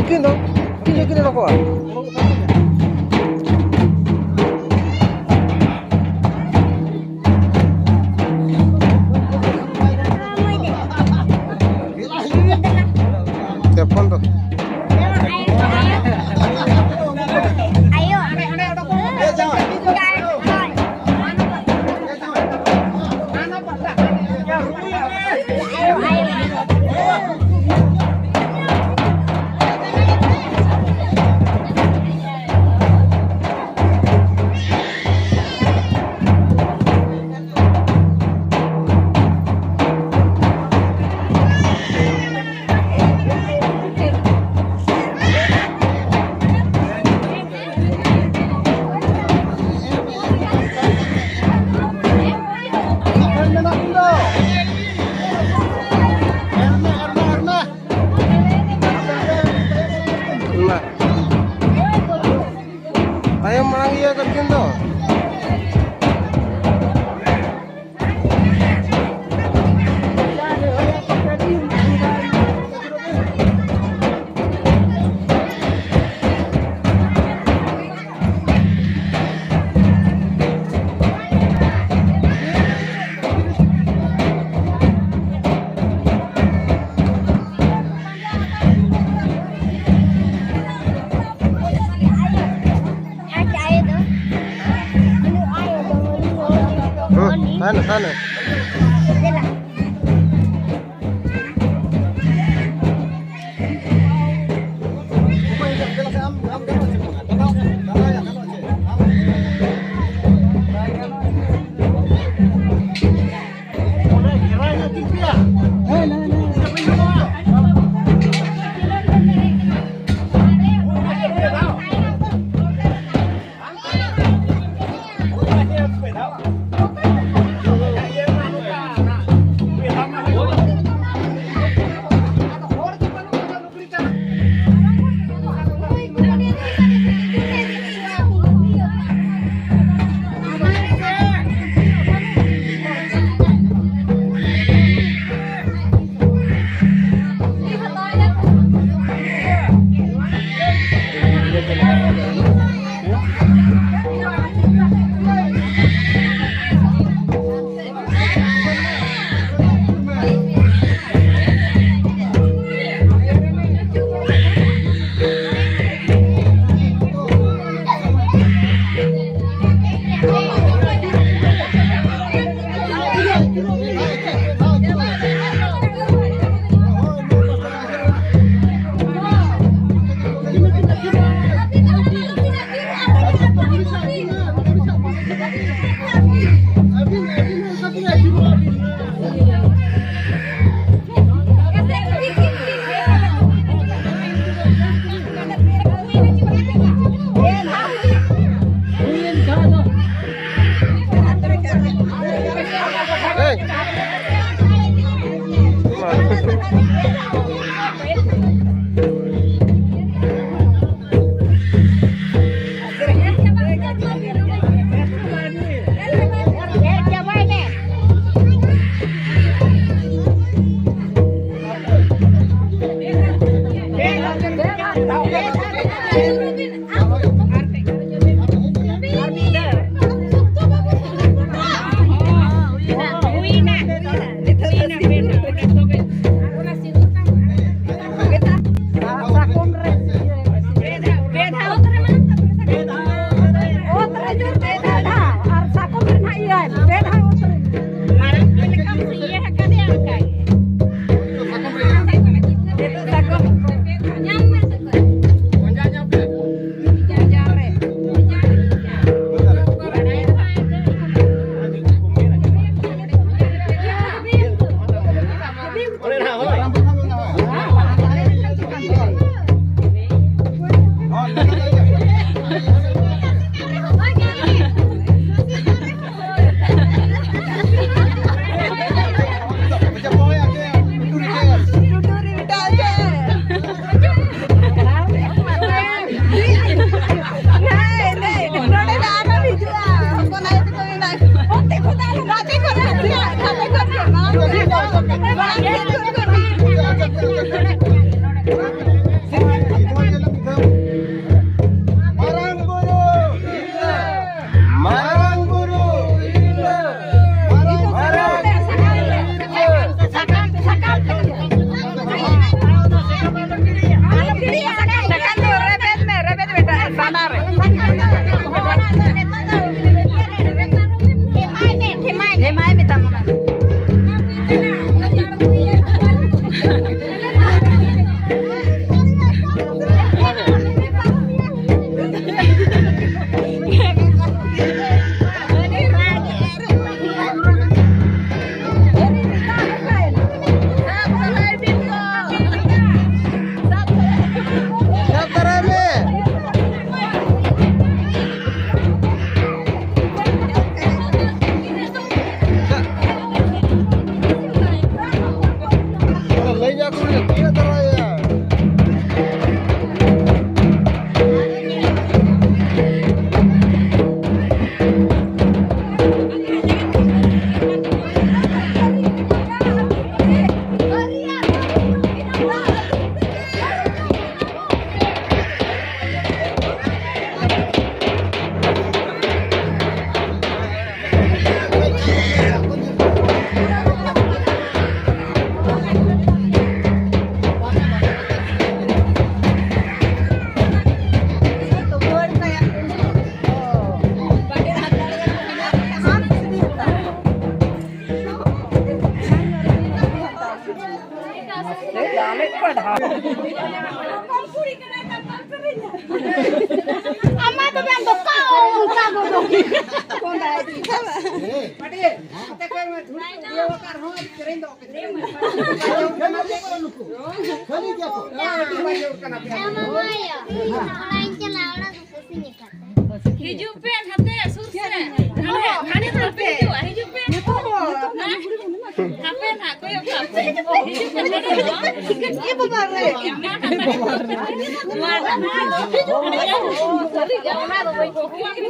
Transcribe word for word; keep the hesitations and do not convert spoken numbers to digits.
ᱩᱱᱠᱤᱱ ᱫᱚ, ᱩᱱᱠᱤᱱ ᱫᱚ ᱠᱤᱱ ᱚᱰᱚᱠᱚᱜᱼᱟ᱾ ᱛᱮᱯᱚᱱ ᱫᱚ᱾ ᱛᱟᱭᱚᱢ ᱢᱟᱲᱟᱝ ᱤᱭᱟᱹ ᱠᱟᱛᱮᱫ ᱫᱚ᱾ ᱦᱩᱸ, ᱛᱟᱦᱮᱱᱟ, ᱛᱟᱦᱮᱱᱟ᱾ ᱚᱛ ᱨᱮ ᱡᱳᱨ ᱯᱮ ᱫᱷᱟᱣ ᱟᱨ ᱥᱟᱠᱚᱢ ᱨᱮ ᱱᱟᱦᱟᱜ ᱤᱭᱟᱹ ᱯᱮ ᱫᱷᱟᱣ ᱚᱛ ᱨᱮ᱾ ᱢᱟᱨᱟᱝ ᱪᱮᱫ ᱞᱮᱠᱟᱢ ᱤᱭᱟᱹ ᱟᱠᱟᱫᱮᱭᱟ ᱚᱱᱠᱟ ᱜᱮ᱾ ᱱᱤᱛᱚᱜ ᱥᱟᱠᱚᱢ᱾ ᱡᱟᱦᱟᱸ ᱨᱮ᱾ ᱢᱟᱨᱟᱝ ᱵᱩᱨᱩ! ᱢᱟᱨᱟᱝ ᱵᱩᱨᱩ! ᱢᱟᱨᱟᱝ ᱵᱩᱨᱩ! ᱥᱟᱠᱟᱢ, ᱥᱟᱠᱟᱢ, ᱥᱟᱠᱟᱢ ᱫᱚ ᱨᱮᱵᱮᱫ ᱢᱮ, ᱨᱮᱵᱮᱫ ᱢᱮ, ᱰᱟᱸᱰᱟ ᱨᱮ᱾ ᱴᱷᱮᱢᱟᱭ ᱢᱮ, ᱴᱷᱮᱢᱟᱭ ᱢᱮ᱾ ᱴᱷᱮᱢᱟᱭ ᱢᱮ ᱛᱟᱢ ᱚᱱᱟ ᱫᱚ᱾ ᱟᱢ ᱢᱟ ᱛᱚᱵᱮ ᱟᱢ ᱫᱚ ᱚᱠᱟ ᱚᱱᱠᱟ ᱜᱚᱫᱚᱜ? ᱦᱤᱡᱩᱜ ᱯᱮ ᱱᱟᱛᱮ ᱥᱩᱨ ᱥᱮᱫ᱾ ᱦᱟᱱᱮ, ᱦᱟᱱᱮ ᱥᱩᱨ ᱯᱮ ᱦᱤᱡᱩᱜᱼᱟ, ᱦᱤᱡᱩᱜ ᱯᱮ᱾ ᱦᱟᱯᱮ ᱱᱟᱦᱟᱜ, ᱠᱚᱭᱚᱜ ᱠᱟᱜ ᱯᱮ᱾ ᱦᱤᱡᱩᱜ ᱯᱮ, ᱱᱚᱰᱮ ᱫᱚ ᱵᱟᱝ᱾ ᱮ ᱵᱟᱵᱟ ᱨᱮ᱾ ᱱᱚᱣᱟ ᱫᱚ ᱱᱟᱦᱟᱜ᱾ ᱥᱟᱹᱨᱤ ᱜᱮ, ᱚᱱᱟ ᱫᱚ ᱵᱟᱹᱧ ᱵᱩᱡᱷᱟᱹᱣᱟ᱾